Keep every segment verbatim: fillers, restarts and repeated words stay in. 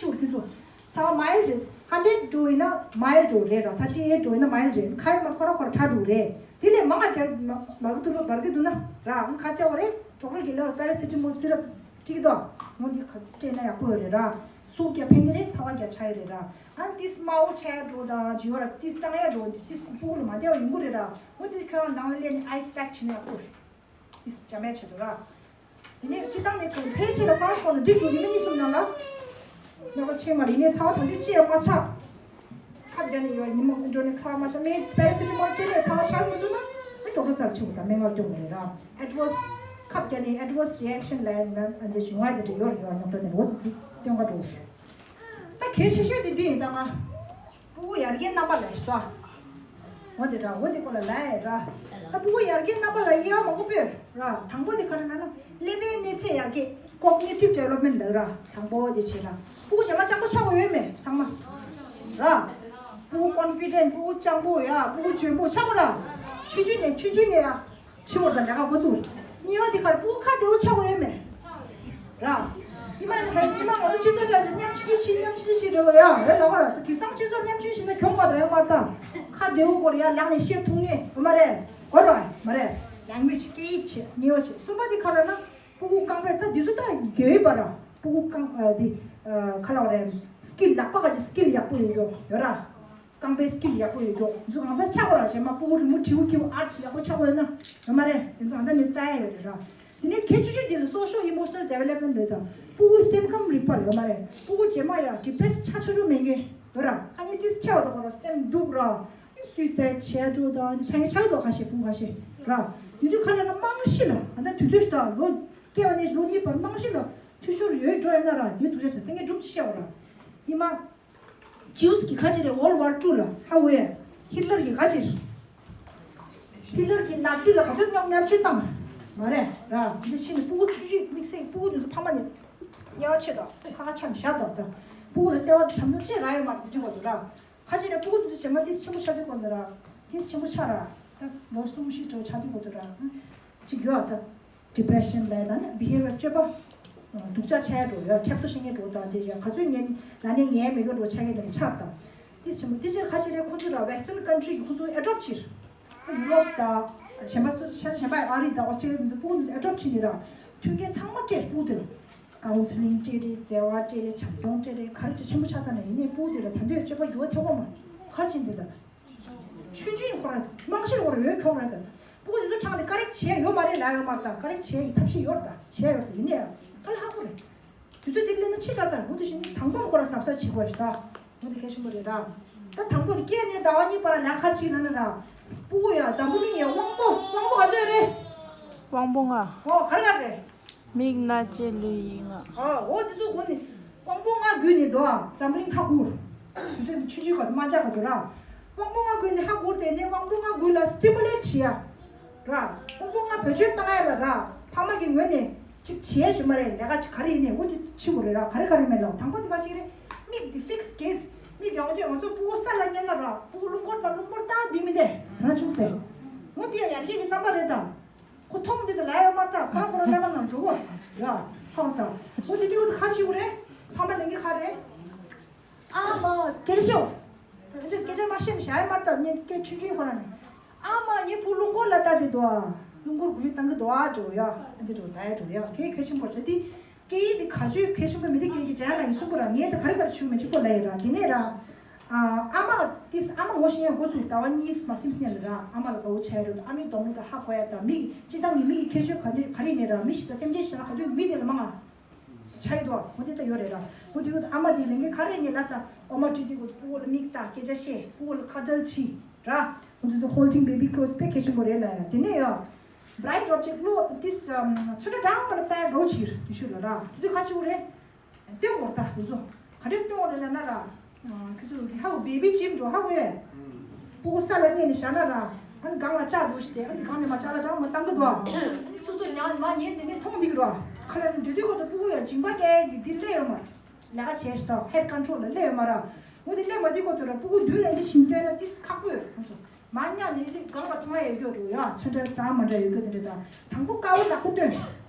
ཆུ་ཁྱོད་ཚོ། ཚ་བ་མའིལ་རེད། ཧན་ཌེ་རེཌ་འགྲོ་ཡིན་ན་མའིལ་འགྲོ་རེད་ར། ཐ་ཅི་ཨེ་འགྲོ་ཡིན་ན་མའིལ་རེད། ཁ་ཡོད་མ་ཁོ་ར་ཁོ་ར་ཁྲ་འགྲོ་རེད། དེ་ལས་མང་ང་འདྲ་མ་གི་འདུག་ལོ་བར་གི་འདུག་ན་ར། ཨང་ཁ་ཅག་བ་རེད། ཌོག་ཊར་གི་ལ་པེ་ར་སི་ཊ་མོལ་སི་རབ་སྤྲད་དོ། ངོ་འདི་ཁ་སྤྲད་ན་ཡག་པོ་ཡོད་རེད་ར། སུག་རྒྱ་ཕན་གི་རེད། ཚ་བ་རྒྱ་ཆ་ཡི་རེད་ར། ཨང་ཏིས་དམའ་བོ་ཆ་ཡ་འགྲོ་དང་ཇི་ཡོ་ར་ཏིས་སྐྲང་ཡ་འགྲོ་འདི་ཏིས་ཁུ་པུ་ལ་མ་བདེ་བ་ཡོང་གི་རེད་ར། ངོ་འདི་ཁྱོད་རང་ནང་ལ་སླེབས་ནས་ཨའི་སི་པེག་བྱེད་ན་ཡག་པོ་རེད། ཏིས་འཇམ་ཡ་ཆེད་དུ་ར། དེ་ནས་སྤྱི་བཏང་ནས་ཁོང་ཕལ་ཆེར་ལ་ཁོ་རང་ཚོ་ནང་འགྲིག་འགྲོ་གི་མི་གཉིས་གསུམ་ནང་ལ། ཉོ་ག་ཆེ་མ་རེད། ངས་ཚ་བ་ད་དུང་ཅི་ཡང་མ་ཆག་ཁབ་རྒྱག་ནས་ཡོད། ཉི་མ་འགྲོ་ནས་ཁ་བ་མ་ཆག་ངས་པེ་ར་སི་ཊ་མོལ་སྤྲད་ནས་ཚ་བ་ཆག་མི་འདུག་ན་ཨ་ཌོག་ཊར་ཚར་ཆེ་བོ་དང་སྨན་ཁང་སྐྱོང་མ་རེད་ར། ཨེ་ཌི་ཝར་སི་ཁབ་རྒྱག་ནས་ཨེ་ཌི་ཝར་སི་རི་ཨེག་ཤན་ལ་ཡང་ཨ་འདྲ་ཞུ་ང་དེ་འདྲ་ཡོད་རེད། ཡོད་ཉོག་འགྲོ་དེ་འོ་དེ་སྟོན་ག་འགྲོ། ད་གལ་ཆེ་ཤོས་དེ་འདི་ཡིན་ད་ང་། སྤུ་གུ་ཡར་རྒྱས་རྣམ་པ་ལ་ཞིག་ཏོ། འོ་དེ་ར་འོ་དེ་སྐོར་ལ་ལ་ཡ་ར། ད་སྤུ་གུ་ཡར་རྒྱས་རྣམ་པ་ལ་དབྱེ་བ་མང་པོ་སྤེལ་ར། དང་པོ་དེ་ག་རེ་ལབ་ན་ཀླད་པའི་གནས་ཚད་ཡར་རྒྱས། cognitive development ལབ་ར། དང་པོ་དེ་བྱས་ན་སྤུ་གུ་གཞན་པ་སྤྱང་པོ་ཆགས་པ་ཡོད་མེད་ཚང་མ། ར། སྤུ་གུ་ཀོན་ཕི་ཌེན་ཊི། སྤུ་གུ་སྤྱང་པོ་ཡ། སྤུ་གུ་འཇོན་པོ་ཆགས་པ་ར། ཆུང་ཆུང་ནས་ཆུང་ཆུང་ནས་ཡ། ཕྱི་བོར་དང་ལས་ཀ་འགོ་ཚུགས། གཉིས་པ་དེ་གར་སྤུ་གུ་ཁ་བདེ་བོ་ཆགས་པ་ཡོད་མེད། ར། ཉི་མ་ཉི་མ་ཉི་མ་ང་ཚོ་སྤྱི་ཚོགས་ལ་ཅིག་མཉམ་ཞུགས་ཤིག་མཉམ་ཞུགས་ཤིག་རེད་བ་ཡ། རེད་ལ་བ་ར། དེང་སང་སྤྱི་ཚོགས་མཉམ་ཞུགས་ཤིག་ན་གྱོང་མ་རེད་མ་ད། ཁ་བདེ་བོ་སྐོར་ཡ་ལག་ནས་བཤད་ཐུབ་ངེས་ཡོད་མ་རེད། གོ་ར་མ་རེད། ལེང་གུ་ཨེ་ཇི་སྐད་ཡིག་བྱེད་གཉིས་པ་བྱེད། གསུམ་པ་དེ་ག་ལ་ན་སྤུ་གུ་རྐང་པའི་ད་དེ་ཚོ་ད་རྒྱུ་ཡོད་པ་ར། སྤུ་གུ་རྐང་ཨ་དེ་ཨ་ག་ལ་བ་རེད། སི་ཀིལ་ལག་པ་ག་ཅིག་སི་ཀིལ་ཡག་པོ་ཡོད་ཡོད་ཡོད་ར། རྐང་པའི་སི་ཀིལ་ཡག་པོ་ཡོད་ཀྱོག་ང་ཚོ་ཆགས་པ་ར་བྱས་མ་སྤུ་གུ་རི་མོ་བྲིའུ་ཁྱེའུ་ཨར་ཊི་ཡག་པོ་ཆགས་པ་ཡོད་ན་ཡོད་མ་རེད། དེ་ཚོ་ཨ་ད་ནི་ལྟ་ཡ་ཡོད་རེད་ར། དེ་ནས་གལ་ཆེ་ཤོས་དེ་ལ་social emotional development རེད་དང་སྤུ་གུ་སེམས་ཁམས་རིག་པ་རེད་ཡོད་མ་རེད། སྤུ་གུ་རྗེས་མ་ཡ་ཌི་པི་རེ་སི་ཆགས་ཆོག་ཆོག་མེད་མཁན་ཡོད་ར། ཨ་ནི་ཏིས་ཆེ་བ་དང་ཁོ་ར་སེམས་སྡུག་ར། སུའི་སའེ་ཌི་བྱས་འགྲོ་དང་ཆ་ངེ་ཆགས་འདུག་ཁ་ཤས་སྤུ་གུ་ཁ་ཤས་ར། དེ་དུས་ཁ་ལ་ན་རྨང་གཞི་ལ་ཨ་ད་དུས་ཚོད་ཞིག་དང་ལོ་སྐྱེ་བ་ནས་ལོ་གཉིས་བར་རྨང་གཞི་ལ་འཐུས་ཤོར་ཡོད་འགྲོ་ཡ་ན་ར་དེ་སྡུག་ཅག་ཆགས། ད་ངས་སྒྲུབ་ཅིག་བཤད་པ་ར། ཉི་མ། ཇིའུ་སི་གི་ག་ཅི་རེད། World War Two ལ་ཧ་གོ་ཡས། ཧི་ལར་གི་ག་ཅི་རེད། ཧི་ལར་གི་ནཱ་ཛི་ལ་ག་ཚོད་རྙོག་བརྙན་བཅུ་བཏང་མ་རེད་ར། འདི་ཕྱི་ནས་སྤུ་གུ་ཆུང་ཆུང་དམིགས་བསལ་སྤུ་གུ་འདི་ཚོ་ཕ་མ་ནས་དབྱེ་བ་ཕྱེ་དང་ཁ་ཁ་ཆགས་ནས་བཞག་དང་དང་སྤུ་གུ་ལ་བརྩེ་བ་དྲང་ནས་ཅི་རག་ཡོད་མ་རེད། དུས་བར་དུ་ར་ག་ཅི་རེད། སྤུ་གུ་འདི་ཚོ་བྱེ་མ་ཏིས་ཆེན་པོ་ཆགས་དུས་གོ་འདི་ར་ཏིས་ཆེན་པོ་ཆགས་ར། ད་ལོ་གསུམ་བཞི་འགྲོ་ཆགས་དུས་གོ་འདི་ར་ཅིག་ཡོད་ཨ་ད། depression ལབ་ཡ་དང་ནི་behavior སྤྱོད་པ། སྡུག་ཅག་ཆགས་ཡ་འགྲོ་ཡ། འཁྲབ་སྟོན་བྱེད་མཁན་འགྲོ་དང་དེ་ཡ་ག་ཚོད་ཉན་ལ་ནས་ཉན་མི་དགོས་འགྲོ་ཆགས་མཁན་དེ་ལ་ཆགས་དང་། དེ་ཆེན་པོ་དེ་ཕྱིར་ཁ་ཆེ་རེད། ཁོ་ཚོ་ལ་Western country གི་ཁོ་ཚོ་adopt བྱེད། ཡུ་རོབ་དང་། གཞན་པ་ཚོ་ཆ་གཞན་པ་ཨ་རི་དང་ཨོ་སི་ཊྲེ་ལི་ཡ་དེ་ཚོ་སྤུ་གུ་དེ་ཚོ་adopt བྱེད་ནི་ར། མཐུན་རྐྱེན་ཚང་མ་སྤྲད་སྤུ་གུ་དེ་ལ། counselling སྤྲད་རེད། བརྩེ་བ་སྤྲད་རེད། བྱམས་སྐྱོང་སྤྲད་རེད། ག་རེ་བྱེད་ཆེན་པོ་ཆགས་ཙང་ནས་ཡིན་ནའི་སྤུ་གུ་དེ་ལ་ད་འདོད་སྤྱོད་པ་འགྱུར་བ་ཐེབས་གོ་མ། ག་རེ་བྱེད་འདི་ལ། ཆུང་ཆུང་ཁོ་རང་རྨང་གཞིར་ཁོ་རང་འོས་ཁྱོག་རེད་ཟེར། སྤུ་གུ་དེ་ཚོ་ཕྲག་ནས་ཀ་རེག་བྱས་ཡོད་མ་རེད་ལབ་ཡོད་མ་རེད། ད་ཀ་རེག་བྱས་ཀྱི་ཐབས་ཤེས་ཡོད་རེད། ད་བྱས་ཡོད་རེད། ཡིན་ནའི་ཡང་ཧ་ལས་ཧ་གོ་རེད། དུས་ཚོད་དེ་སླེབས་ན་ཕྱི་དྲགས་ཚར། འོ་དེ་བཞིན་དང་པོ་ཁོ་རང་གཟབ་གཟབ་བྱེད་དགོས་རེད་ད། འོ་དེ་གལ་ཆེན་པོ་རེད་ར། ད་དང་པོ་དེ་སྐྱེས་ནས་ཟླ་བ་གཉིས་བར་ལ་ཁར་ཕྱིན་ན་ན་ར། སྤུ་གུ་ཡ་འཛམ་བུ་གླིང་ཡ་དབང་པོ་དབང་པོ་ག་ཚོད་རེད། དབང་པོ་ལྔ། ཨོ་ག་རེ་ག་རེ་རེད། མིག་སྣ་ལྕེ་ལུས་ཡིད་ལྔ། ཨ་འོ་དེ་ཚོ་སྒོ་ནས་དབང་པོ་ལྔ་བརྒྱུད་ནས་འདུག་ཨ། འཛམ་བུ་གླིང་ཧ་གོ། དུས་ཚོད་འདི་ཆུང་ཆུང་ག་དུས་མ་ཆགས་ག་དུས་ར། དབང་པོ་ལྔ་བརྒྱུད་ནས་ཧ་གོ་དེ་ནས་དབང་པོ་ལྔ་བརྒྱུད་ལ་སི་ཊི་མུ་ལེ་ཊི་བྱེད་ཡ། ར། དབང་པོ་ལྔ་བེད་སྤྱོད་བཏང་ཡ་ལ་ར། ཕ་མ་གི་ངོས་ནས་ཅིག་བྱེད་ཡ་ཞིག་མ་རེད། ལས་ཀ་ཅིག་ག་རེ་ཡིན་ནའི་འོ་དེ་ཕྱི་བོ་རེད་ར། ག་རེ་ག་རེ་མེད་ལ། དང་པོ་དེ་ག་ཅིག་རེད། མིག་དེ་ཕིག་སི་གེ་ཟི། མིག་ཡང་ཅིག་ང་ཚོ་སྤུ་གུ་ས་ལ་ཉལ་ན་ར། སྤུ་གུ་རླུང་འཁོར་པ་རླུང་འཁོར་བཏང་དེ་མི་འདེ་དེ་རང་ཆུང་ཟེར། འོ་དེ་ཡ་ཡར་རྒྱས་ཀྱི་རྣམ་པ་རེད་ད། ཁོ་མཐོང་འདི་དུ་ལ་ཡོད་མ་ལྟ་ཁོ་རང་ཁོ་རང་ཀླད་པ་ནང་འགྲོ་གོ་ཡ། ཧང་སང་། འོ་དེ་དུས་ཁ་ཆེ་བོ་རེད། ཕ་མ་ལེན་གི་ཁ་རེད། ཨ་མ་སྐད་ཆ་ཤོད། སྐད་ཆ་མ་བཤད་ནས་བཞག་ཡོད་མ་ལྟ་ངས་སྐད་ཆུང་ཆུང་ཁོ་རང་ནས། ཨ་མ་ངའི་བུ་རླུང་འཁོར་ལ་ལྟ་དེ་འདུག་ཨ། རླུང་འཁོར་གུ་ཡུ་བཏང་གི་འདུག་ཨ་འགྲོ་ཡ། ཨ་འདི་འགྲོ་ད་ཡ་འགྲོ་ཡ་གལ་གལ་ཆེན་པོ་རེད་དེ། སྐད་ཡིག་འདི་ག་ཚོད་གལ་ཆེན་པོ་མི་འདི་སྐད་ཀྱི་ཇ་ལ་ཡིན་གསུང་གི་ར། ངས་ད་ག་རེ་ག་རེ་ཞུ་མི་གཅིག་པོ་ལ་ཡིན་ར། དེ་ནས་ར། ཨ་མ་ཏིས་ཨ་མ་ངོ་ཤེས་ཡང་འགོ་ཚུགས་ཟླ་བ་གཉིས་མ་ཟིན་སྔོན་ལ་ར། ཨ་མ་ལ་དགའ་བོ་བྱས་རེད། ཨ་མའི་གདོང་ལ་ཧ་གོ་ཡ་དང་མིག་སྤྱི་བཏང་གི་མིག་གི་ཁྱད་ཆོས་ག་ནས་ག་རེ་ནས་ར། མི་ཞིག་དང་སེམས་ཅན་ཞིག་ན་ག་དུས་མི་དེ་ལ་མང་ང་ཆ་ཡི་དོ་འོ་དེ་ལྟ་ཡོད་རེད་ར། འོ་དེ་ཡོད་ཨ་མ་དེ་ལས་འགན་ག་རེ་ངས་ལ་ས་འོ་མ་བྲིས་དུས་གོ་སྤུ་གུ་ལ་མིག་ལྟ་སྐད་ཆ་བཤད་སྤུ་གུ་ལ་ཁ་བྲལ་བྱེད་ར། འོ་དེ་ཚོ་holding baby close དཔེ་གལ་ཆེན་པོ་རེད་ལ་ཡ་ར། དེ་ནས་ཡ། Bright object ལོ་ཏིས་ཚོད་ལྟ་གྲངས་མ་ལ་ལྟ་ཡ་དགའ་བོ་བྱེད་དུས་ཤུགས་ལ་ར། དེ་དུས་ཁ་ཆེ་བོ་རེད། སྟོན་དགོས་ད་དེ་ཚོ། ག་རེ་སྟོན་དགོས་རེད་ལབ་ན་ར། ཁྱོད་ཚོ་ཧ་གོ་བེ་བི་ཇིམ་འགྲོ་ཧ་གོ་ཡས། སྤུ་གུ་ས་ལ་མཉེས་ནས་བཞག་ན་ར། ཨ་ནི་སྒང་ལ་ལྕགས་འགྲོ་ཞིག་དེ་ཨ་ནི་སྒང་ནས་མ་ལྕགས་ལ་གྲང་མ་བཏང་གི་འདུག་ཨ་ནི་སོ་སོ་ཉག་མ་ཉལ་དེ་ནས་མཐོང་འདི་གི་ར། ཁ་ལ་ནི་འདུས་འདུས་གོ་ཏོ་སྤུ་གུ་ཡ་སྦྱིན་པ་སྐྱེལ་གི་འདི་སླེབས་ཡོད་མ་ར། ལས་ཀ་བྱས་ཤི་ད་ཧེཌ་ཀོན་ཊོལ་ལ་སླེབས་ཡོད་མ་ར། འོ་དེ་སླེབས་མ་འདི་གོ་ཏོ་ར་སྤུ་གུ་མདུན་ལ་འདི་ཞིམ་སྟོན་ན་ཏིས་ཁག་པོ་ཡོད་ཁོང་ཚོ། མ་ཉག་ནི་དེ་སྒང་ལ་མཐོང་ཡ་ཡོད་རྒྱུ་རུ་ཡ་ཚོན་ཁྲ་གྲངས་མ་འདྲ་ཡོད་རྒྱུ་དེ་འདྲ་དང་དང་པོ་དཀར་པོ་ནག་པོ་སྟོན།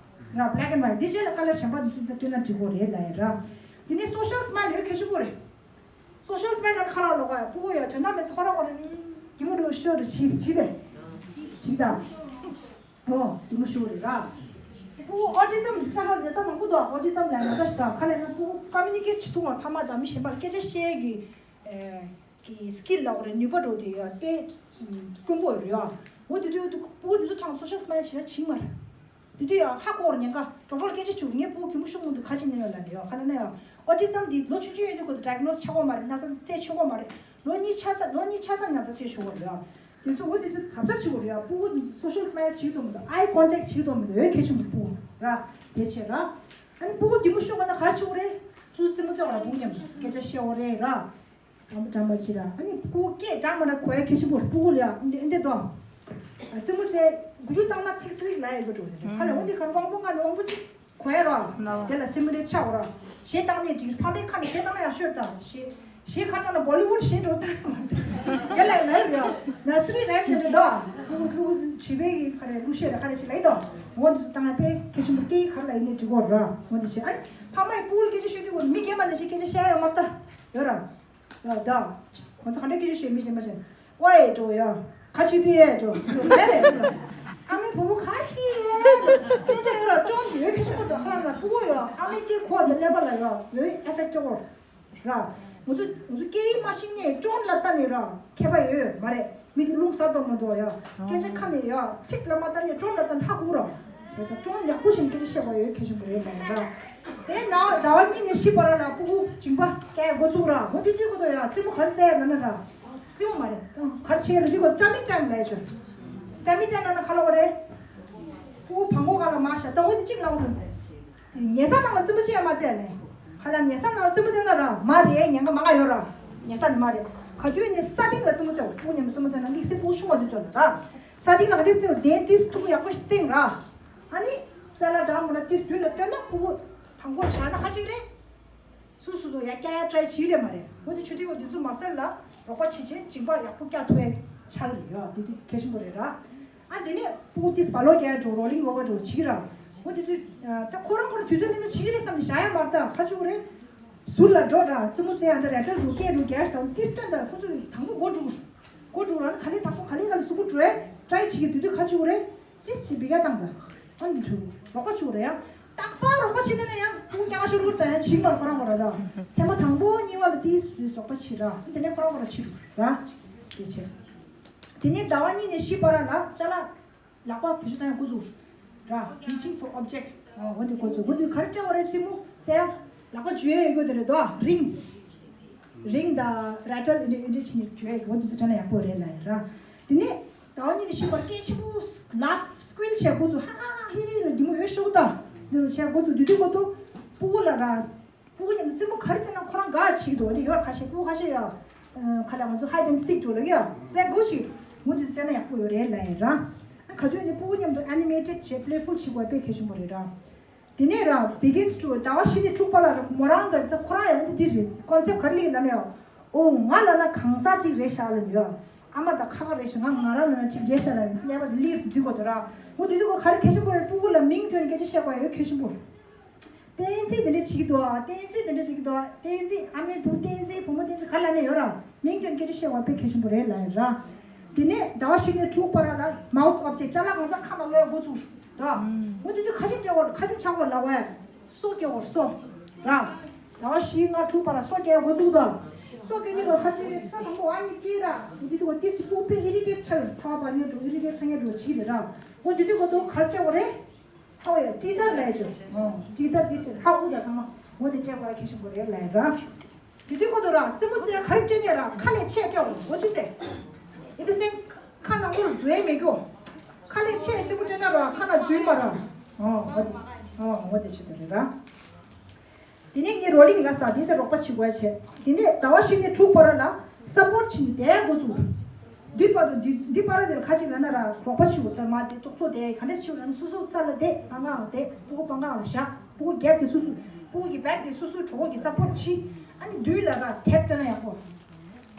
ར་black and white འདི་རྗེས་ལ་ཀ་ལར་གཞན་པ་འདི་ཚོ་འདི་སྟོན་ན་འགྲིག་གོ་རེད་ལ་ཡ་ར། དེ་ནས་social smile ཡོད་ པོ་རེད། སོ་ཤལ་སྨན་ནང་ཁ་ལག་ལོག་པ་ཡ་སྤུ་གུ་ཡ་དོན་དག་མེད་ས་ཁོ་རང་ཁོ་རང་གི་མོ་རུ་ཤོར་རེ་བྱིས་བྱིས་ཏེ་བྱིས་དང་། ཨོ་གི་མོ་ཤོར་རེ་ར། སྤུ་གུ་ཨོ་ཊི་ཛམ་འདི་ས་ཧ་ལས་ས་མང་པོ་འདུག་ཨོ་ཊི་ཛམ་ལ་ན་ཚ་ཞིག་དང་ཁ་ལས་ན་སྤུ་གུ་ཀོ་མུ་ནི་ཀེཊ་བྱེད་ཐུབ་པ་ཕ་མ་དང་མི་གཞན་པར་སྐད་ཆ་བཤད་གི་གི་སི་ཀིལ་ལ་འོ་རེ་ནུས་པ་འགྲོ་དུས་ཡ་དཔེ་དཀོན་པོ་ཡོད་རེད་ཡ། འོ་དེ་དུས་སྤུ་གུ་དེ་ཚོ་ཁྲང་སོ་ཤལ་སྨན་ཞེ་ན་བྱིང་མ་རེད། དེ་དུས་ཡང་ཧ་གོ་བར་ཉེན་ཁ་གྲོགས་གྲོགས་ལ་སྐད་ཆ་བྱུང་ངས་སྤུ་གུ་གད་མོ་ཤོར་མི་འདུག་ག་ཅི་ནས་ཡོད་ལབ་ནས་ཡོད་ཁ་ལ་ན་ཡང་ཨོ་ཊི་ཛམ་འདི་ལོ་ཆུང་ཆུང་ཡོད་དུས་ཁོ་ཚོ་ཌའི་གྷ་ནོ་སི་ཆགས་ཀྱི་མ་རེད། ན་ཚ་རྩད་ཆོད་ཀྱི་མ་རེད། ལོ་གཉིས་ཆགས་ཚར་ལོ་གཉིས་ཆགས་ཚར་ན་ཚ་རྩད་ཆོད་ཀྱི་རེད་ཡ། དེ་ཚོ་འོ་དེ་ཚོ་གཟབ་གཟབ་བྱེད་དགོས་རེད་ཡ། སྤུ་གུ་སོ་ཤལ་སི་མའིལ་བྱེད་ཀྱི་འདུག་མི་འདུག་ཨའི་ཀོན་ཊེག་བྱེད་ཀྱི་འདུག་མི་འདུག་འོ་གལ་ཆེན་པོ་རེད། སྤུ་གུ་ར་དེ་བྱས་ར། ཨ་ནི་སྤུ་གུ་གད་མོ་ཤོར་བ་ན་ག་རེ་བྱེད་དགོས་རེད། སོ་སོ་རྩེད་མོ་རྩེ་བ་ར་སྤུ་གུ་མཉམ་དུ་སྐད་ཆ་བཤད་དགོས་རེད་ར། དྲང་པོ་དྲང་པོ་བྱེད་ར། ཨ་ནི་སྤུ་གུ་སྐད་གྲགས་མ་གྲགས་གོ་ཡ་གལ་ཆེན་པོ་རེད། སྤུ་གུ་ལ་ཡ་འདི་འདི་དོ། རྩེད་མོ་རྩེ་དགུ་བཅུ་བཏང་ན་ཚིག་ཚིག་ལ་ཡ་དགོས་འགྲོ་རེད། ཁ་ལ་འོ་འདི་གར་དབང་པོ་ལྔ་ནས་དབང་པོ་གཅིག་གོ་ཡ་ར། དེ་ལ་སི་ཊི་མུ་ལེ་ཊི་ཆགས་ར། གཞས་བཏང་ནས་འགྲིག་ཕ་མའི་ཁ་ནས་གཞས་བཏང་ན་ཡག་ཤོས་དང་གཞས་གཞས་ཁ་བཏང་ན་བོ་ལི་ཝུཌ་གཞས་འགྲོ་བཏང་ཡ་མ་རེད། དེ་ལ་ཡ་ལ་ཡ་ར། ན་སི་རི་རེམ་དེ་འདྲ་དོ། སྤུ་གུ་སྤུ་གུ་བྱིས་པའི་གི་ཁ་རེ་གླུ་གཞས་ར་ཁ་རེ་ཞིག་ལ་ཡི་དོ། འོ་འདི་ཚོ་བཏང་ཡ་དཔེ་གལ་ཆེན་པོ་སྐད་ཡིག་ག་རེ་ལ་ཡིན་ནའི་འགྲིག་གོ་ར། འོ་འདི་བྱས་ཨ་ནི་ཕ་མ་ཡི་སྤུ་གུ་ལ་སྐད་ཆ་ཤོད་དུས་འོ་མི་རྒན་པ་ནང་བཞིན་སྐད་ཆ་བཤད་ཡ་མ་ལྟ་ཡོད་ར། ཡ་ད། ཁོང་ཚོ་ག་འདྲ་སྐད་ཆ་བཤད་མི་ཤེས་མ་ཤེས། ཝེ་འགྲོ་ཡ། ཁ་ཆེ་དེ་ཡ་འགྲོ། རེད་རེད། ཨ་མའི་བུ་མོ་ཁ་ཆེ་ཡ། སྐད་ཆ་ཡོད་ར་ཀྲོན་ཡོད་ཁ་ཤོར་དུ་ཧ་ལ་ན་སྤུ་གུ་ཡ་ཨ་མའི་སྐད་གོ་དེ་ཀླད་པ་ལ་ཡ་ཡོད་ཨེ་ཕེག་ཊི་འོ་ར། ང་ཚོ་ང་ཚོ་སྐད་ཡིག་མ་ཤེས་ནས་ཀྲོན་ལ་ལྟ་ནས་ར་མཁས་པ་ཡོད་མ་རེད། མི་དེ་རླུང་ཟ་དོ་མ་དོ་ཡ། སྐད་ཆ་ཁ་ནས་ཡ་ཚིག་ལ་མ་ལྟ་ནས་ཀྲོན་ལ་ལྟ་ན་ཧ་གོ་ར། བྱས་ཙང་ཀྲོན་ཡག་པོ་ཞིག་སྐད་ཆ་བཤད་པ་ཡོད་ཁྱད་ཞིག་མ་རེད་མ་རེད་ར། དེ་ནས་ཟླ་བ་གཉིས་ནས་བཞི་བར་ལ་སྤུ་གུ་མཇིང་པ་སྐྱེ་འགོ་ཚུགས་ར། འོ་དེ་དུས་ཁོ་ཐོ་ཡ་རྩེད་མོ་ག་རེ་རྩེ་ཡ་ན་ན་ར། རྩེད་མོ་མ་རེད་ག་རེ་བྱས་ལ་དུས་ཁོ་ཏྲ་མི་ཏྲམ་ལ་ཡ་ཆོ། ཏྲ་མི་ཏྲམ་ལ་ན་ག་ལ་བ་རེད། སྤུ་གུ་བང་གོ་ག་ལ་མ་བཞག་ད་འོ་དེ་གཅིག་ལ་བ་སོང་། ཉལ་ས་ནང་ལ་རྩེད་མོ་བྱེད་ཡ་མ་རྩེ་ནས། ཁ་ལ་ཉལ་ས་ནང་ལ་རྩེད་མོ་རྩེ་ན་ར་མ་རེད་ཉེན་ཁ་མང་ང་ཡོད་ར། ཉལ་ས་ནི་མ་རེད། ག་དུས་ནས་ས་སྟེང་ལ་རྩེད་མོ་རྩེ་བ་སྤུ་གུ་མཉམ་དུ་རྩེད་མོ་རྩེ་ན་དམིགས་བསལ་སྤུ་གུ་ཆུང་བ་དུས་ཚོད་ལ་ར། ས་སྟེང་ལ་ག་འདྲས་རྩེ་བ་དེ་ཏིས་ཐུག་ཡག་པོ་ཞིག་སྟེང་ར། ཨ་ནི། ཅ་ལག་འདྲ་མོ་ལ་ཏིས་མདུན་ལ་བཏོན་ན་སྤུ་གུ། དང་པོ་བཞག་ན་ཁ་ཅིག་རེད། སུ་སུ་སུ་ཡ་སྐྱ་ཡ་ཏྲའི་བྱིས་རེད་མ་རེད། འོ་དེ་ཆུ་ཐིགས་འོ་དེ་ཚོ་མ་ཟེར་ལ་རོགས་པ་བྱེད་ཆེན་མཇིང་པ་ཡག་པོ་སྐྱ་ཐོའི་ཆགས་རེད་ཡ། དེ་དེ་གལ་ཆེན་པོ་རེད་ར། ཨ་དེ་ནས་སྤུ་གུ་ཏིས་བ་ལོ་རྒྱག་འགྲོ་རོ་ལིང་ཡོ་ག་འགྲོ་བྱིས་ར། འོ་དེ་ཚོ་ད་ཁོ་རང་ཁོ་རང་དུས་ཚོད་ལེན་ན་བྱིས་རེད་བསམ་ནས་བཞག་ཡ་མ་རེད། ད་ཁ་ཆུ་རེད། ཟུར་ལ་འགྲོ་ར་རྩེད་མོ་རྩེ་ཡ་ད་རལ་གྲི་འགྲོ་སྐད་འགྲོ་རྒྱག་དང་ཏིས་སྟོན་དང་ཁོ་ཚོ་ཡི་དང་པོ་མགོ་འགྲོ། མགོ་འགྲོ་ར་ནི་ག་ལེ་དང་པོ་ག་ལེ་ག་ལེ་གཟུགས་པོ་འགྲོ་ཡ་ཏྲའི་བྱིས་ཀྱི་དུས་དུས་ཁ་ཆུ་རེད། ཏིས་བྱིས་བི་ག་བཏང་ད། ཨ་ནི་ཆུ་རོགས་པ་ཆུ་རེད་ཡ། རྟག་པར་རོགས་པ་བྱེད་ན་ཡང་སྤུ་གུ་རྐྱང་ཤོར་བུར་དང་ཡང་བྱིས་མར་ཁོ་རང་ཁོ་ར་དང་། ཐེངས་མ་དང་པོ་གཉིས་པ་ལ་དེའི་རོགས་པ་བྱེད་ར། དེ་ནས་ཁོ་རང་ཁོ་ར་བྱེད་རུ་ར། དེ་བྱེད། དེ་ནས་ཟླ་བ་གཉིས་ནས་བཞི་བར་ལ་ཅ་ལག་ལག་པ་བེད་སྤྱོད་བཏང་ཡང་འགོ་ཚུགས་ར། Reaching for object། འོ་འདི་འགོ་ཚུགས། འོ་འདི་ག་རེ་སྤྲད་པ་རེད། རྩེད་མོ་རྩེ་ཡ། ལག་པ་འཇུ་ཡ་ཡོད་དགོས་དེ་རེད་དོ། རིང་། རིང་དང་རལ་གྲི་འདི་འདི་བྱས་ནས་འཇུ་ཡ་ཡོད་དགོས། འོ་འདི་ཚོ་དྲན་ན་ཡག་པོ་རེད་ལ་ཡ་ར། དེ་ནས། ཟླ་བ་གཉིས་ནས་བཞི་བར་སྐད་ཆེན་པོ་ལབ་སི་ཀུལ་བྱས་འགོ་ཚུགས། ཧ་ཧ་ཧི་ཧི་ལ་འདི་མོ་ཡོད་ཤོག་ད། འདི་རུ་བྱས་འགོ་ཚུགས། དུས་དུས་འགོ་ཐུག་སྤུ་གུ་ལ་ར། སྤུ་གུ་མཉམ་དུ་རྩེད་མོ་ག་རེ་རྩེ་ན་ཁོ་རང་དགའ་བྱེད་འདུག་འདི་ཡོད་ཁ་ཤས་སྤུ་གུ་ཁ་ཤས་ཡ། ཁ་ལ་ང་ཚོ་ཧའི་ཌེན་སིག་འགྲོ་ལ་ཡ་རྩེ་དགོས་ཤིག་འོ་དུས་རྩེ་ན་ཡག་པོ་ཡོད་རེད་ལ་ཡ་ར། ག་དུས་ནས་སྤུ་གུ་མཉམ་དུ་ཨེ་ནི་མེ་ཊེཌ་བྱས་པི་ལེ་ཕུལ་བྱེད་དགོས་དཔེ་གལ་ཆེན་པོ་རེད་ར། དེ་ནས་ར་བི་གིན་ཊུ་ཟླ་བ་བཞི་ནས་དྲུག་བར་ལ་ར་མོ་རང་གི་ད་ཁོ་རང་ཡང་འདི་འདི་རེད། ཀོན་སེབ་ག་རེ་ལེན་ལབ་ན་ཡང་། ཨོ་ང་ལབ་ན་གང་ཟག་ཅིག་རེད་ཤག་ལབ་ཡོད། ཨ་མ་དང་ཁ་ཁ་རེད་ཤག་ང་ང་རང་ལབ་ན་ཅིག་རེད་ཤག་ལབ་ཀླད་པ་འདི་ལིར་འདུག་གོ་དོ་ར། འོ་འདི་འདུག་གོ་ག་རེ་གལ་ཆེན་པོ་རེད། སྤུ་གུ་ལ་མིང་ཐོན་སྐད་ཆ་བཤད་དགོས་ཡོད་གལ་ཆེན་པོ། བསྟན་འཛིན་དེ་འདྲ་བྱེད་ཀྱི་འདུག་ཨ། བསྟན་འཛིན་དེ་འདྲ་རིག་གི་འདུག་ཨ། བསྟན་འཛིན་ཨ་མའི་བུ་བསྟན་འཛིན་བུ་མོ་བསྟན་འཛིན་ག་ལབ་ན་ཡོད་ར། མིང་ཐོན་སྐད་ཆ་བཤད་དགོས་དཔེ་གལ་ཆེན་པོ་རེད་ལབ་ཡོད་ར། དེ་ནས་ཟླ་བ་བཞི་ནས་དྲུག་བར་ལ་མའོ་ཐི་ཨོབ་ཇེག་ཊི་ཅ་ལག་གང་ཟག་ཁ་ནང་ལོག་ཡ་འགོ་ཚུགས་ར། འོ་དེ་དུས་ཁ་ཆེན་སྤྲད་བར་ཁ་ཆེན་ཆགས་བར་ལ་བས། སོ་སྐྱེ་བར་སོ། ར། ཟླ་བ་བཞི་ལྔ་དྲུག་བར་ལ་སོ་སྐྱེ་འགོ་བཙུགས་དང་། སོ་སྐྱེ་ནི་ག་ཁ་ཆེ་རེད། ས་དང་པོ་ཨ་ནི་སྐྱེ་ར། འོ་དེ་དུས་ག་ཏི་སི་པུ་པེ་ཨི་རི་ཊེཊ་ཆགས་རེད། ཚ་བ་བར་ཉལ་འགྲོ་ཨི་རི་ཊེཊ་ཆགས་ཉལ་འགྲོ་བྱེད་རེད་ར། འོ་དེ་དུས་ག་དོ་གར་སྤྲད་བ་རེད། ཧ་བ་ཡ་ཊི་ཏར་ལས་ཆོ། ཨོ་ཊི་ཏར་དེ་ཧ་གོ་ད་ཚང་མ། འོ་དེ་སྤྲད་བ་ཁ་ཆེན་པོ་རེད་ལ་ར། དེ་དུས་ཁོ་ཚོ་ར་རྩེད་མོ་རྩེ་ཡ་ག་རེ་སྤྲད་ནས་ར་ཁ་ལས་ཆད་སྤྲད་འོ་འོ་ཚོད་ཟེར། In the sense ཁ་ནང་ལོགས་འཛུལ་ཡ་མེད་གྱོ། ཁ་ལས་ཆད་རྩེད་མོ་སྤྲད་ན་ར་ཁ་ནང་འཛུལ་མ་ར། ཨོ་འོ་དེ་ཨོ་འོ་དེ་ཆེད་དུ་རེད་ར། དེ་ནས་ངས་རོ་ལིང་ལ་ས་དེ་དེ་རོགས་པ་བྱེད་དགོས་བྱས། དེ་ནས་ཟླ་བ་བཞི་ནས་དྲུག་བར་ལ་སཔོར་ཊི་བྱེད་ནས་བསྡད་འགོ་བཙུགས། འདི་བར་དུ་འདི་འདི་བར་དེར་ཁ་ཅིག་ལ་ན་ར་རོགས་པ་བྱེད་དགོས། ད་མ་དེ་ཙོག་ཙོག་དེ་ག་འདྲས་བྱེད་དགོས་ལ་ན་སོ་སོ་ས་ལ་བསྡད། ཨ་ང་བསྡད། སྤུ་གུ་པང་ཁང་ལ་བཞག་སྤུ་གུ་རྒྱབ་དེ་སོ་སོ། སྤུ་གུ་གི་བེག་དེ་སོ་སོའི་གྲོད་ཁོག་གི་སཔོར་ཊི་བྱེད། ཨ་ནི་མདུན་ལ་ར་དེབ་བཏོན་ན་ཡག་པོ།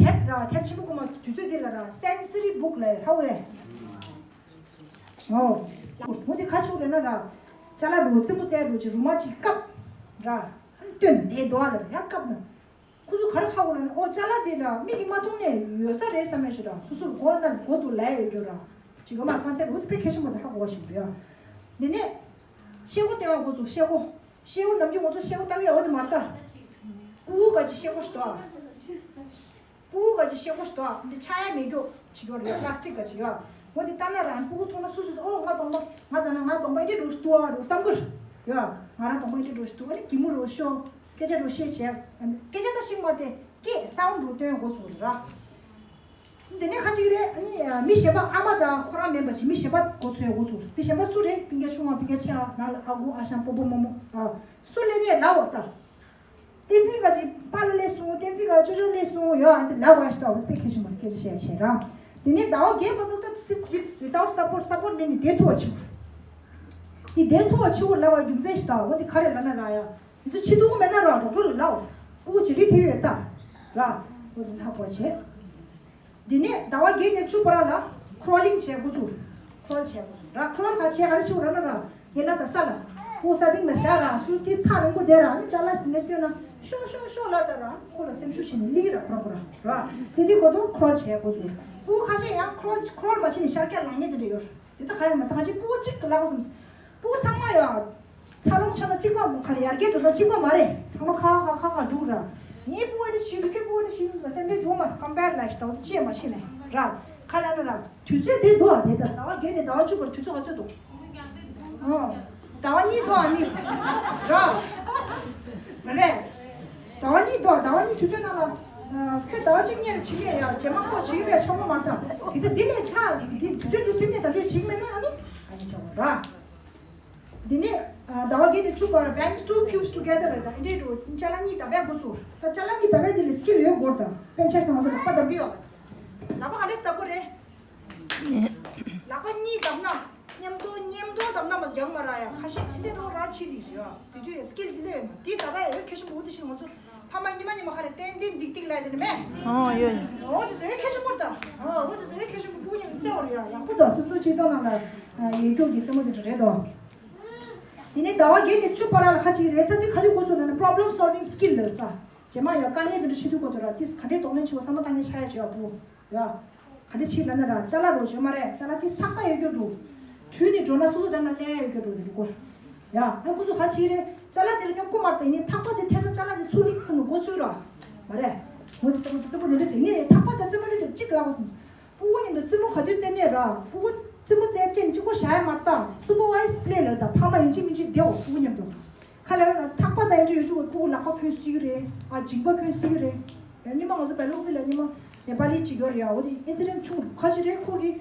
དེབ་ར་དེབ་ཆེན་པོ་ཀུ་མ་དུས་ཚོད་འདི་ལ་ར་སེན་སི་རི་བུག་ལ་ཧ་ཝེ། ཨོ། འོ་དེ་ཁ་ཕྱོགས་ལས་ན་ར། ཅ་ལག་འགྲོ་རྩེད་མོ་རྩེ་འགྲོ་ཅིག་རུ་མ་ཅིག་བཀབ། ར། ཨ་ནི་སྟོན་ན་དེ་རྡོ་ཨ་ལ་ཡང་བཀབ་ན། ཨོ་ཅ་ལག་དེ་ལ་མིག་གིས་མ་མཐོང་ནས་ཡོད་ས་རེད་བསམ་ཡ་ཞིག་ར། སོ་སོར་མགོ་ན་མགོ་འདུག་ལབ་ཡོད་རྒྱུ་ར། ཅིག་ཡོད་མ་ཁོང་ཚད་འོ་དེ་དཔེ་གལ་ཆེན་པོ་དེ་ཧ་གོ་བ་ཞིག་རེད་ཡ། དེ་ནས་ཤེལ་སྒོ་སྟོན་ཡ་འགོ་ཚུགས། ཤེལ་སྒོ། ཤེལ་སྒོ་ནམ་རྒྱུན་ང་ཚོ་ཤེལ་སྒོ་ལྟ་གི་ཡོད་པ་དེ་མ་རེད་ད། ཕྲུ་གུ་ག་ཅིག་ཤེལ་སྒོ་ཞིག་འདུག་ཨ། ཕྲུ་གུ་ག་ཅིག་ཤེལ་སྒོ་ཞིག་འདུག་ཨ། འདི་ཆག་ཡ་མེད་རྒྱུ་ཅིག་ཡོད་རེད། པ་ལ་སི་ཊིག་ག་ཅིག་ཡོད། འོ་དེ་ལྟ་ན་རང་ཕྲུ་གུ་མཐོང་ན་སུ་སུ་ཨོ་ང་གདོང་པ་ང་ད་ན་ང་གདོང་པ་ཨེ་འདྲ་འགྲོ་ཞིག་འདུག་ཨ་རོ་བསམ་གི་རེད་ཡ། ང་རང་གདོང་པ་ཨེ་འདྲ་འགྲོ་ཞིག་འདུག་ཨ་ནི་གད་མོ་རོ་ཤོར། སྐད་ཆ་འགྲོ་ཤེས་བྱས། སྐད་ཆ་ད་ཤེས་མ་དེ་སྐད་སའུན་ཌི་རུ་སྟོན་འགོ་ཚུགས་རེད་ར། འདི་ནས་ཁ་ཅིག་རེད། ཨ་ནི་མི་གཞན་པ་ཨ་མ་དང་ཁོ་རང་མིན་པ་ཅིག་མི་གཞན་པ་འགོ་ཚུགས་ཡ་འགོ་ཚུགས། མི་གཞན་པ་སུ་རེད། སྤུན་ཀྱག་ཆུང་བ་སྤུན་ཀྱག་ཆེ་བ་ནང་ལ་ཨ་ཁུ་ཨ་ཞང་སྤོ་བོ་རྨོ་མོ་ཨ་སུ་སླེབས་ནས་ལབ་འོ་ད། བསྟན་འཛིན་ག་ཅིག་པཱ་ལགས་སླེབས་སོང་། བསྟན་འཛིན་ག་ཅོ་ཅོ་སླེབས་སོང་ཡོད། ཨ་འདི་ལབ་པ་ཞིག་ད་འོ་དཔེ་གལ་ཆེན་པོ་རེད། སྐད་ཆ་བཤད་བྱས་ར། དེ་ནས་ཟླ་བ་བརྒྱད་བར་དུ་ད་སི་ཊི་ཝི་ཐི་ཝི་ཐ་ཝུ་ཊི་སཔོར་ཊི། སཔོར་ཊི་མེད་ནས་བསྡད་ཐུབ་པ་བྱེད་དགོས། དེ་བསྡད་ཐུབ་པ་བྱེད་དགོས་ལབ་པ་རྒྱུ་མཚན་ཞིག་ད་འོ་དེ་ག་རེ་ལབ་ན་ར་ཡ། དེ་ཚོ་ཕྱི་ཐུག་མེད་ན་ར་འགྲོ་འགྲོ་ལ་ལབ། ཕྲུ་གུ་ཅིག་རིག་ཐེ་ཡོད་ད། ར། འོ་དེ་ཚ་པོ་བྱས། དེ་ནས་ཟླ་བ་བརྒྱད་ནས་བཅུ་བར་ལ་ཁྲོ་ལིང་བྱས་འགོ་ཚུགས། ཁྲོལ་བྱས་འགོ་ཚུགས་ར། ཁྲོལ་ག་བྱས་ག་རེ་བྱེད་དགོས་ར་ན་ར། ངས་ལ་ས་ས་ལ། ཕྲུ་གུ་ས་སྟེང་ལ་བཞག་ར། སུ་ཏིས་ཐག་རིང་པོ་བསྡད་ར། ཨ་ནི་ཅ་ལག་ཞིག་ནས་བསྐྱོན་ན་ཤོག་ཤོག་ཤོག་ལབ་ད་ར། ཁོ་ལ་སེམས་ཤུགས་ཆེ་ནས་ལི་ར་ཁོ་ར་ཁོ་ར་ར། དེ་དུས་གོ་དུ་ཁྲོལ་བྱས་འགོ་ཚུགས། ཕྲུ་གུ་ཁ་ཤས་ཡང་ཁྲོལ་ཁྲོལ་མ་བྱས་ནས་ཤར་སྐྱ་ལངས་ཉེན་དེ་འདྲ་ཡོད། དེ་ད་ག་ཡོད་མ་ད་ཅི་ཕྲུ་གུ་གཅིག་གི་ལབ་པ་སམ། ཕྲུ་གུ་ཚང་མ་ཡོད། འཚར་ལོངས་ཆ་ན་གཅིག་པ་ག་རེ་ཡར་རྒྱས་འགྲོ་ན་གཅིག་པ་མ་རེད། ཚང་མ་ཁ་ཁ་ཁ་ཁ་འགྲུག་ར། ངའི་ཕྲུ་གུ་ཨ་ནི་ཞུས་འདུག་ཁྱོད་ཕྲུ་གུ་ཨ་ནི་ཞུས་འདུག་སེམས་ཁྲལ་བྱུང་མ་རེད། ཀམ་པེར་ལ་ཞིག་ད་འོ་དེ་ཅི་ཡང་མ་ཤེས་ནས་ར། ཁ་ལ་ན་ར་དུས་ཚོད་དེ་འདུག་ཨ། དེ་ལྟར་ཟླ་བ་བརྒྱད་ནས་ཟླ་བ་བཅུ་བར་དུས་ཚོད་ག་ཚོད་འདུག་ཨོ། ཟླ་བ་གཉིས་འདུག་ཨ་ནི། ར། མ་རེད། ཟླ་བ་གཉིས་འདུག་ཟླ་བ་གཉིས་དུས་ཚོད་ནང་ལ། ཁྱོད་ཟླ་བ་གཅིག་གཉིས་ལ་བྱེད་ཀྱི་ཡ། རྗེས་མ་ཁོ་བྱེད་ཀྱི་ཡ་ཆོག་གི་མ་རེད་ད། དེ་ཚེ་འདི་ལས་ལྷག་འདི་དུས་ཚོད་འདི་སེམས་ནས་ད་འདི་བྱེད་ཀྱི་མེད་ན་ཨ་ནི་ཨ་ནི་ཆོག་གི་ར། འདི་ནས་ཟླ་བ་བརྒྱད་ནས་བཅུ་བར་band two cubes together རེད་ད། འདི་འདྲའི་ཅ་ལག་གཉིས་བརྡབ་པའི་འགོ་ཚུགས། ད་ཅ་ལག་གཉིས་བརྡབ་པའི་དེ་ལ་སི་ཀིལ་ཡོད་དགོས་རེད་ད། པན་ཆེ་ཞིག་དང་ང་ཚོ་ལག་པ་བརྡབ་ཀྱི་ཡོད་རེད། ལག་པ་ག་འདྲས་བརྡབ་དགོས་རེད། ལག་པ་གཉིས་བརྡབ་ན། མཉམ་དུ་མཉམ་དུ་བརྡབ་ན་མ་རྒྱག་མ་ར་ཡ། ཁ་ཤས་འདི་འདྲ་ར་ཆི་དེ་རེད་ཡ། དེ་དུས་ཡ་སི་ཀིལ་དེ་ལས་ཡོད་མ་དེ་བརྡབ་པའི་འོས་ཁེ་ཤུ་མོ་དེ་ཞིག་ང་ཚོ་ཕ་མ་ཉི་མ་ཉི་མ་ཁ་རེ་ཏན་ཏན་ཏིག་ཏིག་ལ་དེ་ནི་མེད། ཨོ་ཡོད་ཡོད། འོ་དེ་ཚོ་འོས་ཁེ་ཤུ་མོ་རེད་ད། འོ་དེ་ཚོ་འོས་ཁེ་ཤུ་མོ་བུ་ཉིན་བརྩེ་བ་རེད་ཡ། ཡག་པོ་ད། སོ་སོའི་སྤྱི་ཚོགས་ནང་ལ་ཡོད་རྒྱུ་གི་རྩེད་མོ་དེ་འདྲ་རེད་དོ། དེ་ནས་ཟླ་བ་བརྒྱད་ནས་བཅུ་བར་ལ་ཁ་ཅིག་རེད་ད། དེ་ག་དུས་འགོ་ཚུགས་ན་ནི་problem solving skill ལ་ད། རྗེས་མ་ཡང་དཀའ་ངལ་དེ་འདྲ་ཆེ་དུས་གོ་དུ་ར་དེ་ག་འདྲས་གདོང་ལེན་བྱེད་པ་བསམ་བློ་བཏང་ནས་ཆ་ཡ་བྱེད་ཡ་བུ། ཡ། ག་འདྲས་བྱེད་ལབ་ན་ར་ཅ་ལག་རོ་བྱེད་མ་རེད། ཅ་ལག་དེ་ཐག་པ་ཡོད་རྒྱུ་འགྲོ། བྲུས་ནས་འགྲོ་ན་སོ་སོ་འགྲམ་ན་ལན་ཡོད་རྒྱུ་འགྲོ་དེ་འདྲ་གོ། ཡ། ཨ་ཁོ་ཚོ་ག་ཅིག་རེད། ཅ་ལག་དེ་ལ་སྙོམས་པོ་མ་རེད་ད། ཡིན་ནའི་ཐག་པ་དེ་འཐེན་ན་ཅ་ལག་དེ་ཚུར་ལེགས་སོང་ནས་འགོ་ཚུགས་ར། མ་རེད། འོ་དེ་རྩེད་མོ་དེ་རྩེད་མོ་དེ་འདྲ་དྲན་ནས་ཐག་པ་དང་རྩེད་མོ་འདྲ་གཅིག་ལབ་པ་སོང་། ཕྲུ་གུ་མཉམ་དུ་རྩེད་མོ་ག་དུས་རྩེ་ནས་ར། ཕྲུ་གུ་རྩེད་མོ་རྩེ་སྤྲད་གཅིག་པོ་བཞག་ཡ་མ་རེད་ད། སུ་པར་ཝའི་ཛི་པི་ལེ་ལབ་ད། ཕ་མ་ཡིན་གཅིག་མིན་གཅིག་བསྡད་འོ་ཕྲུ་གུ་མཉམ་དུ། ཁ་ལས་ན་ཐག་པ་དང་ཡན་ཆད་ཡོད་དུས་ཕྲུ་གུ་ལག་པ་གོན་སྲིད་ཀྱི་རེད། ཨ་མཇིང་པ་གོན་སྲིད་ཀྱི་རེད། ཡ་ཉི་མ་ང་ཚོ་བལ་ལུག་པི་ལ་ཉི་མ་ནེ་པ་ལི་གཅིག་ཡོད་རེད་ཡ། འོ་དེ་ཨིན་སི་ཌེན་ཊི་བྱུང་ཁ་ཅིག་རེད། ཁོ་གི་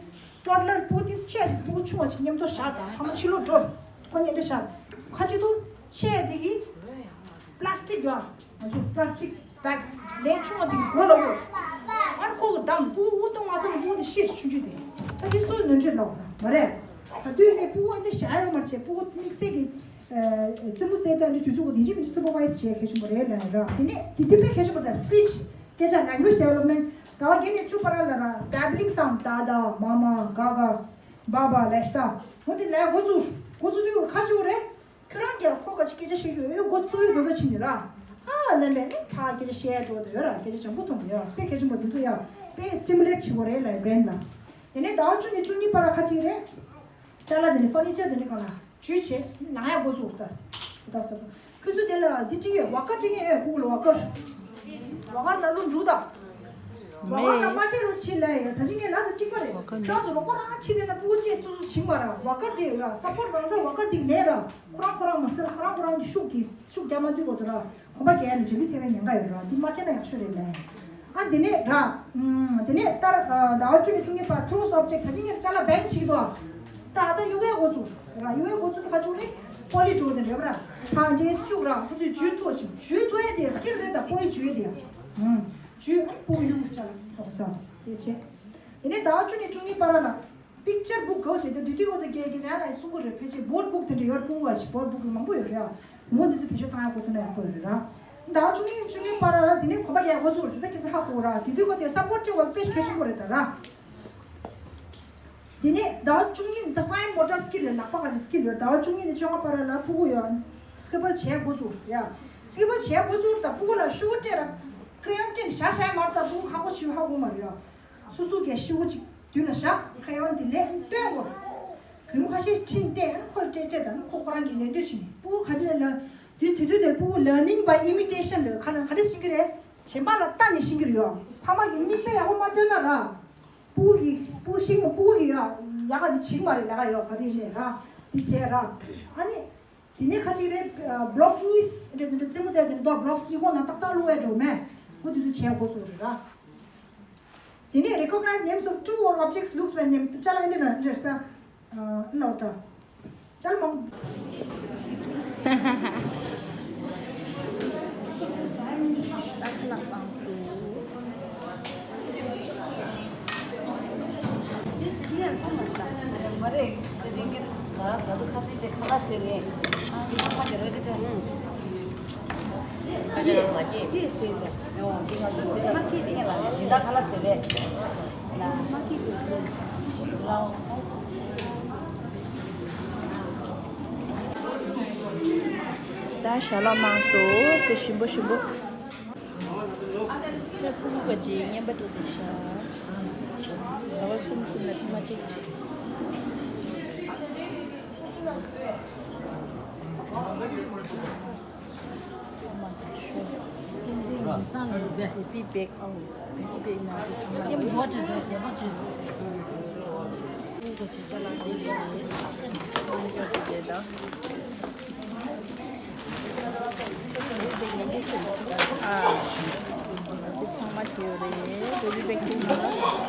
ཊོ་ཌ་ལར་ཕྲུ་གུ་ཏིས་ཆེ་ཞིག་ཕྲུ་གུ་ཆུང་བ་ཞིག་མཉམ་དུ་བཞག་ད། ཕ་མ་ཕྱི་ལོགས་འགྲོ། ཁོ་གཉིས་འདྲ་བཞག་ཁ་ཅིག་ཏུ་ཆེ་དེ་གི་པ་ལ་སི་ཊིག་ཡོད། ང་ཚོ་པ་ལ་སི་ཊིག་བེག་ལན་ཆུང་བ་དེ་གི་གོ་ལ་ཡོད། ཨ་ནི་ཁོ་གི་བསྡམས་ཕྲུ་གུ་དབུགས་གཏོང་མ་ཐུབ་ན་ཕྲུ་གུ་དེ་ཤི་ཆུང་ཆུང་དེ། ད་དེ་སུའི་ནོར་འཁྲུལ་ལབ་ན་མ་རེད། ག་དུས་ནས་ཕྲུ་གུ་འདི་བཞག་ཡོད་མ་རེད། ཕྲུ་གུ་དམིགས་བསལ་གྱི་རྩེད་མོ་རྩེ་ལྟ་འདི་དུས་ཚོད་གོ་དེ་ཡིན་གཅིག་མིན་གཅིག་སུ་པར་ཝའི་ཛི་བྱེད་གལ་ཆེན་པོ་རེད་ལབ་ཡོད་ར། དེ་ནས་དེ་དེ་དཔེ་གལ་ཆེན་པོ་དང་སི་པིཆ་སྐད་ཆ་language development ཟླ་བ་བརྒྱད་ནས་བཅུ་བར་ལ་ར་བེབ་ལིང་སའུན་ཌི། ད་ད་མ་མ་ག་ག་བ་བ་ལས་ད་འོ་དེ་ལས་འགོ་ཚུགས། འགོ་ཚུགས་དུས་ཁ་ཆེ་བོ་རེད། ཁྱོད་རང་གིས་ཁོ་ག་ཅིག་སྐད་ཆ་བཤད་རྒྱུ་ཡོད་འགོ་ཚུགས་ཡོད་འགྲོ་འདོད་ཕྱིན་ནས་ར། ཨ་ལན་པས་ནི་ཕར་སྐད་ཆ་བཤད་འགྲོ་འདོད་ཡོད་ར། སྐད་ཆ་ཅང་པོ་མཐོང་གི་ཡོད་ར། དཔེ་གལ་ཆེན་པོ་འདི་ཚོ་ཡ་དཔེ་སི་ཊི་མུ་ལེ་ཊི་བྱེད་དགོས་རེད་ལབ་བྷི་རེན་ལ། དེ་ནས་ཟླ་བ་བཅུ་ནས་བཅུ་གཉིས་བར་ལ་ཁ་ཅིག་རེད། ཅ་ལག་དེ་ནས་ཕར་ནི་ཅར་དེ་འདྲ་གང་ལ་འཇུས་བྱས་ལངས་ཡ་འགོ་ཚུགས་ད། ད་ཟེར་གོ། ཁོ་ཚོས་དེ་ལ་འདི་བྲིས་ཡོད། ཝོ་ཀར་བྲིས་ཡོད། ཕྲུ་གུ་ལ་ཝོ་ཀར། ཝོ་ཀར་ནང་ལོགས་འགྲོ་ད། ཝོ་ཀར་ནང་མ་སྤྲད་རོགས་བྱེད་ལབ་ཡོད། ད་ཅི་ངས་ལབ་ས་གཅིག་པ་རེད། ཁྱོད་ཚོ་རོགས་པ་རང་བྱེད་བསྡད་ན་ཕྲུ་གུ་གཅིག་སོ་སོ་བྱིང་མ་ར། ཝོ་ཀར་དེ་ཡོད་ཡ། སཔོར་ཊི་རང་ཚ་ཝོ་ཀར་དེ་མེད་ར། ཁོ་རང་ཁོ་རང་མ་སེལ་ཁོ་རང་ཁོ་རང་གི་ཤུགས་ཀྱིས་ཤུགས་རྒྱག་མ་ཐུབ་གོ་དོ་ར། གོམ་པ་རྒྱག་ཡ་ལ་འཇིགས་སྐུལ་ཐེབས་པའི་ཉེན་ཁ་ཡོད་ར། དེ་མ་སྤྲད་ན་ཡག་ཤོས་རེད་ལབ། ཨ་དེ་ནས་ར། ཨམ། དེ་ནས་ལྟར་ཟླ་བ་བཅུ་ནས་བཅུ་གཉིས་བར་ཐུ་རོ་སོབ་ཇེག་ད་ཅི་ངས་ཅ་ལག་བེག་བྱེད་ཀྱི་འདུག་ད་ད་ཡུ་ཝེ་འགོ་ཚུགས་ར། ཡུ་ཝེ་འགོ་ཚུགས་དེ་ཁ་ཆུང་རེད། པོ་ལི་ཌོ་དེ་རེད་པ་ར། ཕ་འདྲེ་ཤུགས་ར་ཁོ་ཚོས་འཇུས་ཐུབ་ཤིང་འཇུས་ཐུབ་ཡ་དེ་སི་ཀིལ་རེད། ད་པོ་ལི་འཇུས་ཡ་དེ་ཡ། ཨམ། འཇུས་ཨ་པོ་ཡུ་ཅ་ལག་ཏོག་ས་དེ་བྱས། དེ་ནས་ཟླ་བ་བཅུ་ནས་བཅུ་གཉིས་བར་ལ། པིག་ཅར་བུག་གོ་བྱེད་དེ་དུས་དུས་འོ་དེ་རྒྱལ་རྒྱལ་ཅན་ལ་གསུང་གི་རེད། ཕལ་ཆེར་བོར་ཌི་བུག་དེ་འདྲ་ཡོད་རེད། ཕྲུ་གུ་བ་ཞིག་བོར་ཌི་བུག་མང་པོ་ཡོད་རེད། ཨ་མོ་འདི་ཚོ་བེད་སྤྱོད་བཏང་ཡག་ཁོ་ཚོ་ན་ཡག་པོ་ཡོད་རེད་ར། ཟླ་བ་བཅུ་གཉིས་བཅུ་གཉིས་བར་ལ་དེ་ནས་གོམ་པ་རྒྱག་ཁོ་ཚོ་རེད། ད་ཁྱེད་ཚོ་ཧ་གོ་ར། དུས་དུས་འོ་དེ་སཔོར་ཊི་བྱེད་དགོས་དཔེ་གལ་ཆེན་པོ་རེད་ད་ར། དེ་ནས་ཟླ་བ་བཅུ་གཉིས་ད་ཕའིན་མོ་ཊར་སི་ཀིལ་རེད། ལག་པ་ག་ཅིག་སི་ཀིལ་ཡོད་རེད། ཟླ་བ་བཅུ་གཉིས་ནས་བཅོ་ལྔ་བར་ལ་ཕྲུ་གུ་ཡོད་སི་ཀི་པལ་བྱེད་དགོས་ཚུལ་ཡ། སི་ཀི་པལ་བྱེད་དགོས་ཚུལ་ད་ཕྲུ་གུ་ལ་ཤུ་སྤྲད་ར། ཁ་རེ་ཡོན་སྤྲད་ནས་བཞག་བཞག་མ་རེད། ད་ཕྲུ་གུ་ཁག་པོ་ཞིག་ཧ་གོ་མ་རེད་ཡ། སོ་སོ་གས་ཤི་བོ་ཅིག་མདུན་ལ་བཞག་ཁ་རེ་ཡོན་དེ་ལས་སྟོན་དགོས་རེད། རི་མོ་ཁ་ཤས་ཕྱིན་ཏེ་ཨ་ནི་ཁོ་ལ་སྤྲད་སྤྲད་དང་ཁོ་ཁོ་རང་གིས་ལེན་འདོད་བྱེད་ནས་ཕྲུ་གུ་ག་ཅི་ལ་དུས་དུས་ཚོད་དེར་ཕྲུ་གུ་learning by imitation ལ་ཁ་ལ་ག་འདྲ་ཤེས་ཀྱི་རེད། གཞན་པ་ལ་ལྟ་ནས་ཤེས་ཀྱི་རེད་ཡ། ཕ་མ་གིས་མིག་དཔེ་ཡག་པོ་མ་སྟོན་ན་ར། ཕྲུ་གུ་གིས་ཕྲུ་གུ་ཤེས་ཀྱི་ཕྲུ་གུ་གིས་ཡ་ཡག་ག་དེ་བྱེད་ཀྱི་མ་རེད། ལས་ཀ་ཡོད་ག་དེ་ཡིན་ནས་ར། དེ་བྱས་ར། ཨ་ནི། དེ་ནས་ཁ་ཅིག་རེད། block གཉིས་རེད། དེ་འདྲ་རྩེད་མོ་རྩེ་དེ་འདྲ་blocks ཡིག་ཁོག་ནང་ཏག་ཏག་བླུགས་ཡ་འགྲོ་མེད། ཁོ་དུས་ཚོད་བྱས་འགོ་ཚུགས་རེད་ར། དེ་ནས་recognize names of two or objects looks when named. ཅ་ལག་ཨེ་འདྲ་ར་འདྲ་ས། ཨ་ལོ་ད། ཅ་ལག་མང་། ད་ཁ་ལག་སྤངས་སོང་། ད་ཞལ་ལག་མང་སོ་སོ་ཞིམ་པོ་ཞིམ་པོ། ཁྱོད་ཕྲུ་གུ་ག་ཅིག་རྔན་པ་སྤྲད་དེ་ཤ། ཟླ་བ་གསུམ་གསུམ་ལ་ཐེངས་མ་གཅིག་ཅིག་ཚང་མ་བྲིས་ཡོད་རེད། baby back ཐེངས་མ།